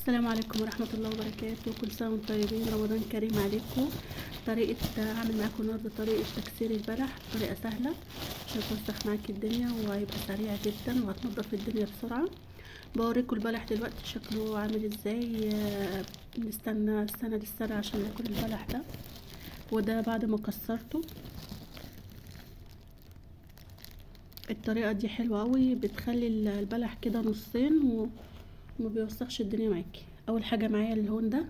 السلام عليكم ورحمة الله وبركاته. كل سنة وانتم طيبين، رمضان كريم عليكم. طريقة هعمل معاكم النهاردة طريقة تكسير البلح، طريقة سهلة مش هتوسخ معاكي الدنيا وهيبقى سريع جدا وهتنضف الدنيا بسرعة. بوريكم البلح دلوقتي شكله عامل ازاي. نستنى السنة للسنة عشان ناكل البلح ده، وده بعد ما كسرته. الطريقة دي حلوة قوي، بتخلي البلح كده نصين وما بيوسخش الدنيا معاكي. اول حاجة معايا الهون ده،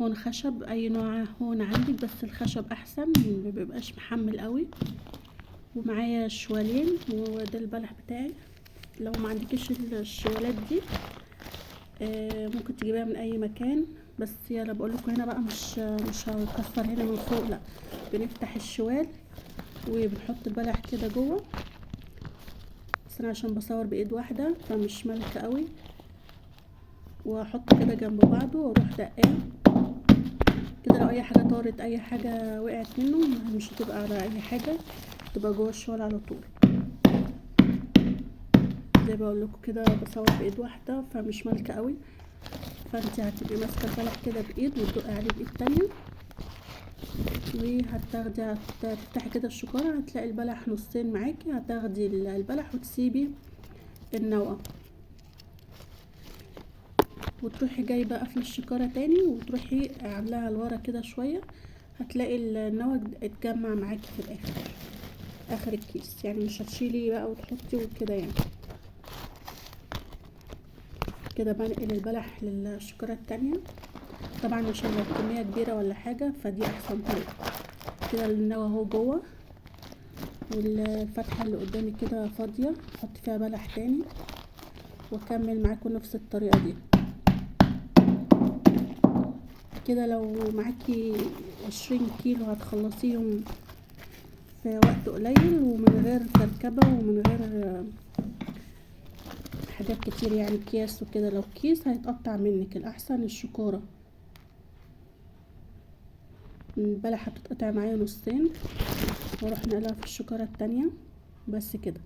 هون خشب، اي نوع هون عندك بس الخشب احسن، ما بيبقاش محمل قوي. ومعايا شوالين، وده البلح بتاعي. لو ما عندكيش الشوالات دي ممكن تجيبيها من اي مكان، بس يلا بقول لكم هنا بقى مش هنكسر هنا من فوق، لا بنفتح الشوال وبنحط البلح كده جوه. بس انا عشان بصور بايد واحدة فمش مالكه قوي، واحطه كده جنب بعضه واروح دقاه كده. لو اي حاجة طارت، اي حاجة وقعت منه، مش هتبقى على اي حاجة، تبقى جوه الشوال على طول. زي بقول لكم كده بصور بايد واحدة فمش مالكه قوي، فانت هتبقي ماسكه البلح كده بايد وتدقي عليه بايد تانية، وهتاخدي هتفتحي كده الشكاره هتلاقي البلح نصين معاكي. هتاخدي البلح وتسيبي النوى، وتروحي جايبه قفل الشكاره تاني وتروحي عاملاها لورا كده شوية، هتلاقي النوى اتجمع معاكي في الاخر، اخر الكيس، يعني مش هتشيلي بقى وتحطي وكده. يعني كده بنقل البلح للشكاره التانية، طبعا عشان لو كمية كبيرة ولا حاجة فدي احسن طريقه. كده النوى اهو جوه، والفتحة اللي قدامي كده فاضية احط فيها بلح تاني، واكمل معاكم نفس الطريقة دي كده. لو معاكي 20 كيلو هتخلصيهم في وقت قليل ومن غير كركبه ومن غير حاجات كتير، يعني اكياس وكده. لو كيس هيتقطع منك، الاحسن الشكاره. البلحه بتتقطع معايا نصين، واروح نقلها في الشكاره التانية. بس كده.